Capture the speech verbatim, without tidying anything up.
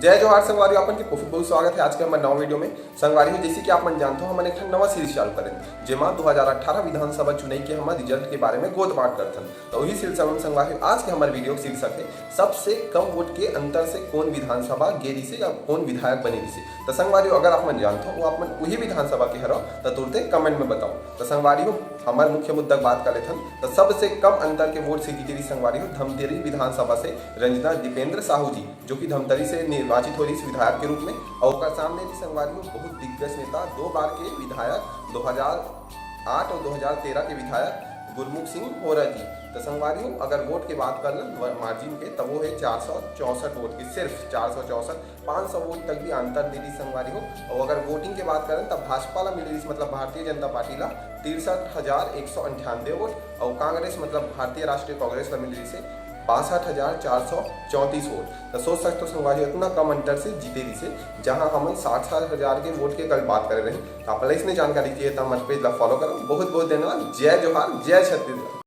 जय जोहार संगवारी, आपन के बहुत बहुत स्वागत है आज के हमर नवा वीडियो में। संगवारी हो, जैसे कि आप मन जानथो, हमन एक ठन नवा सीरीज चालू करेन, जेमा दो हज़ार अठारह विधानसभा चुनाई के हमर रिजल्ट के बारे में गोठ बात करथन। तो वही सिलसिला में संगवारी हो, आज के हमर वीडियो के शीर्षक है सबसे कम वोट के अंतर से कौन विधानसभा गे रिसे या कौन विधायक बने रिसे। तो संगवारी हो, अगर आप मन जानथो, वो आप मन वही विधानसभा के हरो, तो तुरते कमेंट में बताओ। तो संगवारी हो, हमर मुख्य मुद्दा के बात कर लेथन। तो सबसे कम अंतर के वोट से जीते रिस संगवारी हो धमतरी विधानसभा से रंजना दीपेंद्र साहू जी, जो कि धमतरी से निर्वाचित हो रिस विधायक के रूप में। और ओकर सामने भी संगवारी हो बहुत दिग्गज नेता, दो बार के विधायक, दो हज़ार आठ और दो हज़ार तेरह के विधायक गुरमुख सिंह होरा जी। तो संगवारी हो, अगर वोट के बात कर लन मार्जिन के, तब वो है चार सौ चौसठ वोट के, सिर्फ चार सौ चौसठ। पाँच सौ वोट तक भी अंतर मिली संगवारी हो। और अगर वोटिंग के बात करें, तब भाजपा ला मिल रही, मतलब भारतीय जनता पार्टी ला तिरसठ हजार एक सौ अंठानवे वोट, और कांग्रेस, मतलब भारतीय राष्ट्रीय कांग्रेस ला मिल रही से बासठ हजार चार सौ चौंतीस वोट। तो सोच सकते हो संगवारी हो, इतना कम अंतर से जीते रही से, जहां हमन साठ साठ हजार के वोट के कल बात करे रहे। तो आप ला इसने जानकारी चाहिए, तो हमारे पेज ला फॉलो करो। बहुत बहुत धन्यवाद। जय जोहार, जय छत्तीसगढ़।